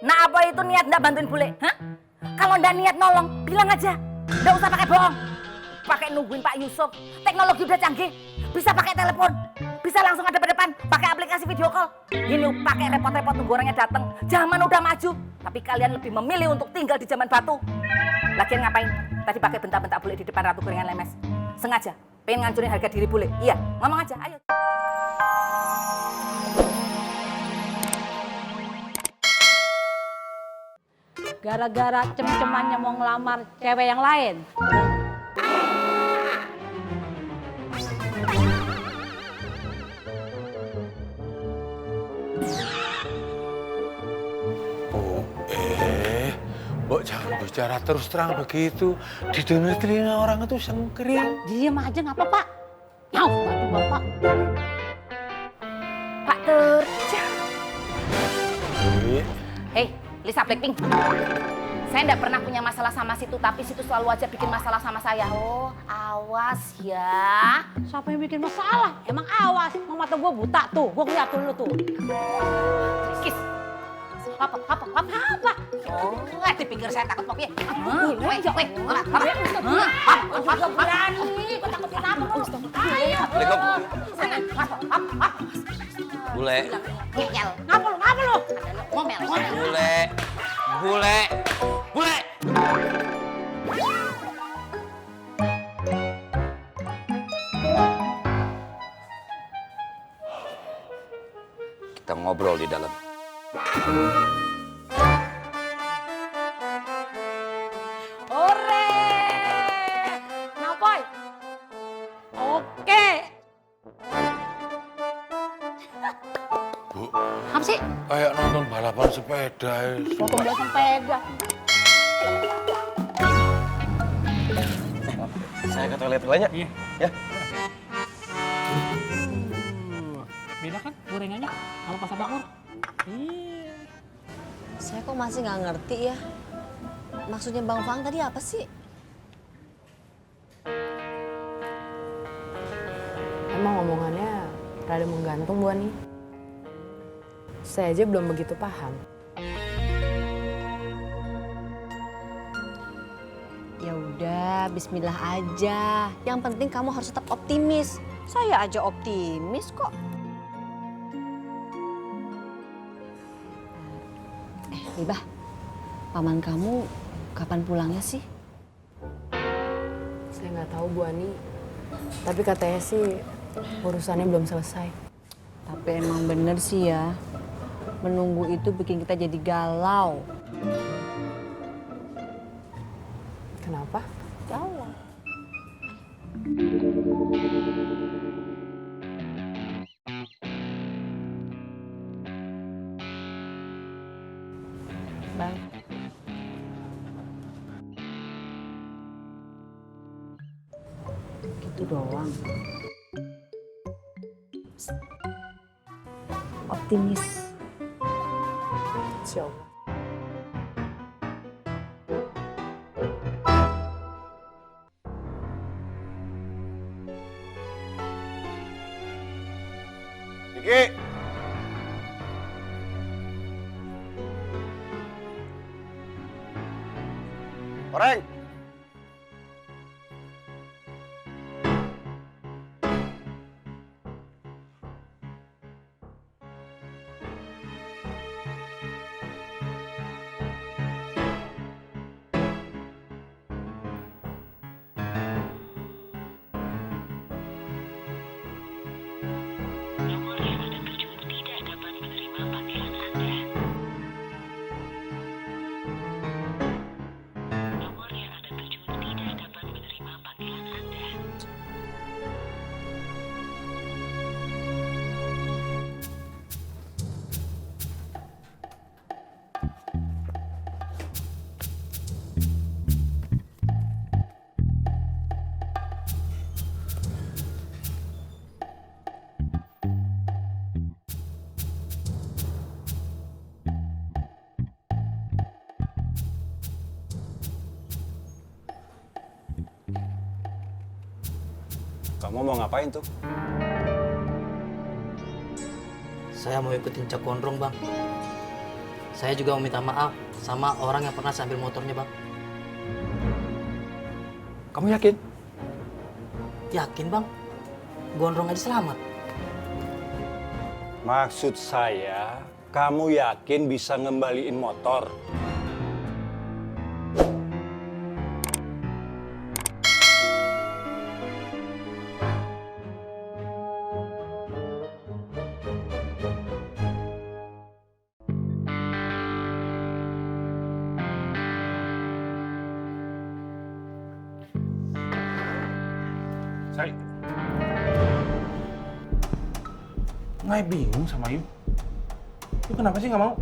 Nah apa itu niat ndak bantuin bule? Hah? Kalau ndak niat nolong, bilang aja. Ndak usah pakai bohong. Pakai nungguin Pak Yusuf. Teknologi udah canggih. Bisa pakai telepon. Bisa langsung ada depan. Pakai aplikasi video call. Ini pakai repot-repot nunggu orangnya datang. Zaman udah maju. Tapi kalian lebih memilih untuk tinggal di zaman batu. Lagian ngapain? Tadi pakai bentak-bentak bule di depan Ratu Gorengan Lemes. Sengaja. Pengen ngancurin harga diri bule. Iya, ngomong aja. Ayo. Gara-gara cem-cemannya mau ngelamar cewek yang lain. Mbok jangan bicara terus terang begitu. Didengar telinga orang itu sengkring. Diam aja nggak apa-apa. Nyau, bantu bapak. Pak Terja. Hei, Lisa Blackpink. Saya nggak pernah punya masalah sama situ, tapi situ selalu aja bikin masalah sama saya. Oh, awas ya. Siapa yang bikin masalah? Emang awas, mau mata gue buta tuh. Gue ngeliat lu tuh. Kis. Apa? Oh, dipikir saya takut kopi. Weh. Gak berani, gue takut kenapa lu? Ayo. Sana. Bule. Ngeyel. Ngapa lu? Ngomel. Bule. Kita ngobrol di dalam. Ore. Ngapain? Oke. Bu, Apa sih? kayak nonton balapan sepeda. Potong dia sepeda. Saya ke toilet dulu aja. Iya. Ya. Beda kan gorengannya sama pasar bakur? Iya. Saya kok masih nggak ngerti ya. Maksudnya Bang Fang tadi apa sih? Emang omongannya rada menggantung, Bu Ani. Saya aja belum begitu paham. Ya udah, bismillah aja. Yang penting kamu harus tetap optimis. Saya aja optimis kok. Libah, paman kamu kapan pulangnya sih? Saya nggak tahu, Bu Ani. Tapi katanya sih urusannya belum selesai. Tapi emang bener sih ya. Menunggu itu bikin kita jadi galau. Kenapa? Galau. Bang. Gitu doang. Optimis. Insya Allah. Diki. Oreng. Kamu mau ngapain tuh? Saya mau ikutin Cak Gondrong, Bang. Saya juga mau minta maaf sama orang yang pernah saya ambil motornya, Bang. Kamu yakin? Yakin, Bang? Gondrong aja selamat. Maksud saya, kamu yakin bisa ngembaliin motor? Sari. Nggak bingung sama Yu. Yu kenapa sih nggak mau?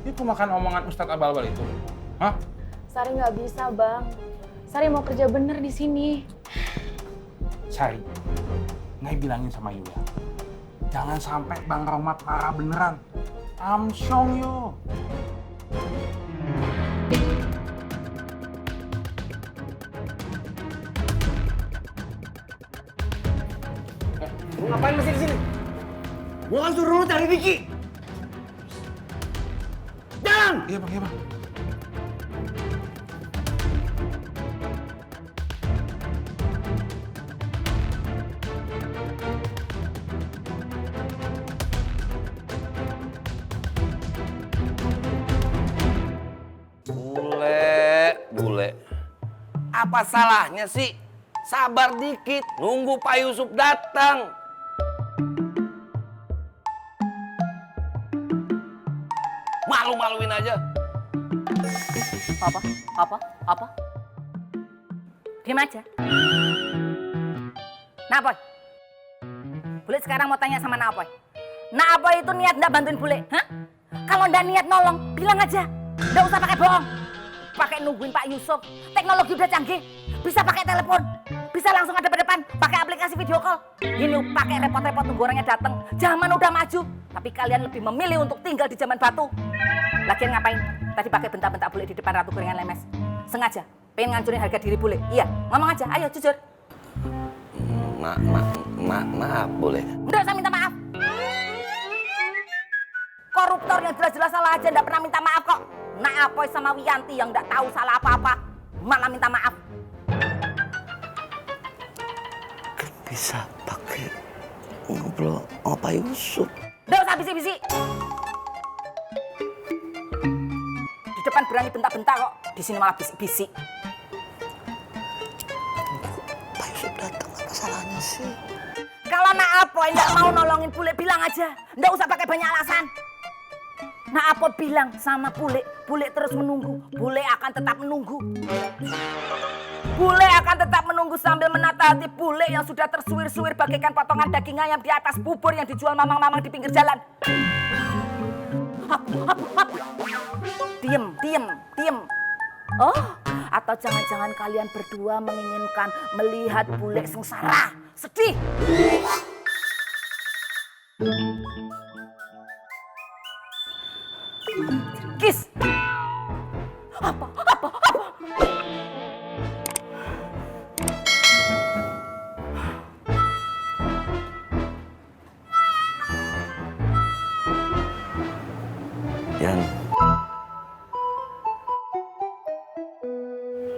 Yu makan omongan Ustadz Abal-Abal itu. Hah? Sari nggak bisa, Bang. Sari mau kerja bener di sini. Sari, Ngai bilangin sama Yu ya. Jangan sampai Bang Romat marah beneran. Amsyong Yu. Lu ngapain masih di sini? Gua kan suruh lu cari Vicky. Jalan! Iya Bang, iya Bang. Bule. Apa salahnya sih? Sabar dikit, nunggu Pak Yusuf datang. Malu-maluin aja. Apa? Diam aja. Nah, Apoy. Bule sekarang mau tanya sama Nak Apoy. Nak Apoy itu niat nggak bantuin Bule? Hah? Kalau nggak niat nolong, bilang aja. Nggak usah pakai bohong. Pakai nungguin Pak Yusuf. Teknologi udah canggih. Bisa pakai telepon. Bisa langsung ada depan. Pakai aplikasi video call. Ini pakai repot-repot nunggu orangnya datang. Zaman udah maju. Tapi kalian lebih memilih untuk tinggal di zaman batu. Lagian ngapain? Tadi pakai bentak-bentak Bule di depan Ratu Gorengan Lemes. Sengaja? Pengen ngancurin harga diri Bule? Iya, ngomong aja, ayo jujur. Maaf, Bule. Udah, saya minta maaf. Koruptor yang jelas-jelas salah aja nggak pernah minta maaf kok. Nak Apoy sama Wiyanti yang nggak tahu salah apa-apa malah minta maaf. Bisa pakai ngobrol sama Pak Yusuf. Nggak usah bisi-bisi. Di depan berani bentak-bentak kok. Di sini malah bisik-bisik. Pak Yusuf datang, apa salahnya sih? Kalau Nak Apoy nggak mau nolongin Bule, bilang aja. Nggak usah pakai banyak alasan. Nak Apoy bilang sama Bule, Bule terus menunggu. Bule akan tetap menunggu. Bule akan tetap menunggu sambil menata hati Bule yang sudah tersuir-suir bagaikan potongan daging ayam di atas bubur yang dijual mamang-mamang di pinggir jalan. Hap. Diem. Oh, atau jangan-jangan kalian berdua menginginkan melihat Bule sengsara, sedih. Kis. Apa? Yan,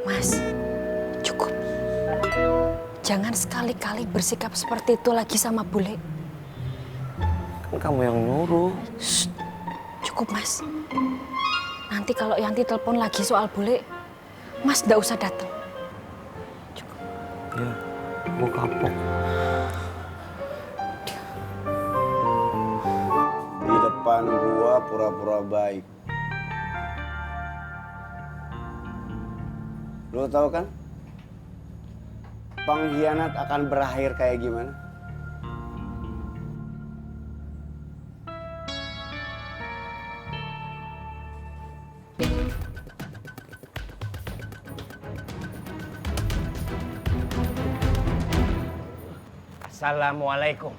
Mas, cukup. Jangan sekali-kali bersikap seperti itu lagi sama Bule. kan kamu yang nyuruh. Shh, cukup Mas. Nanti kalau Yanti telepon lagi soal Bule, Mas nggak usah datang. Cukup. Ya, gua kapok. Di depan gua pura-pura baik. Lo tahu kan? Pengkhianat akan berakhir kayak gimana? Assalamualaikum.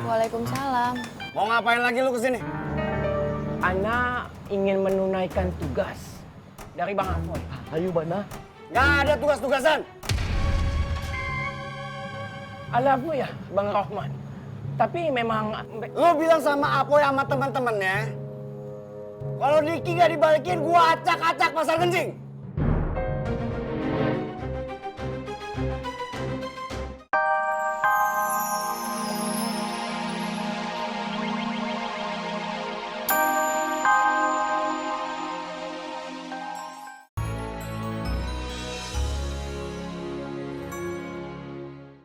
Waalaikumsalam. Mau ngapain lagi lu kesini? Ana ingin menunaikan tugas dari Bang Apoy. Ayo Bana. Gak ada tugas-tugasan. Alamu ya Bang Rohman. Tapi memang Lu bilang sama Apoy sama teman-temannya, kalau Diki gak dibalikin, gua acak-acak pasar kencing.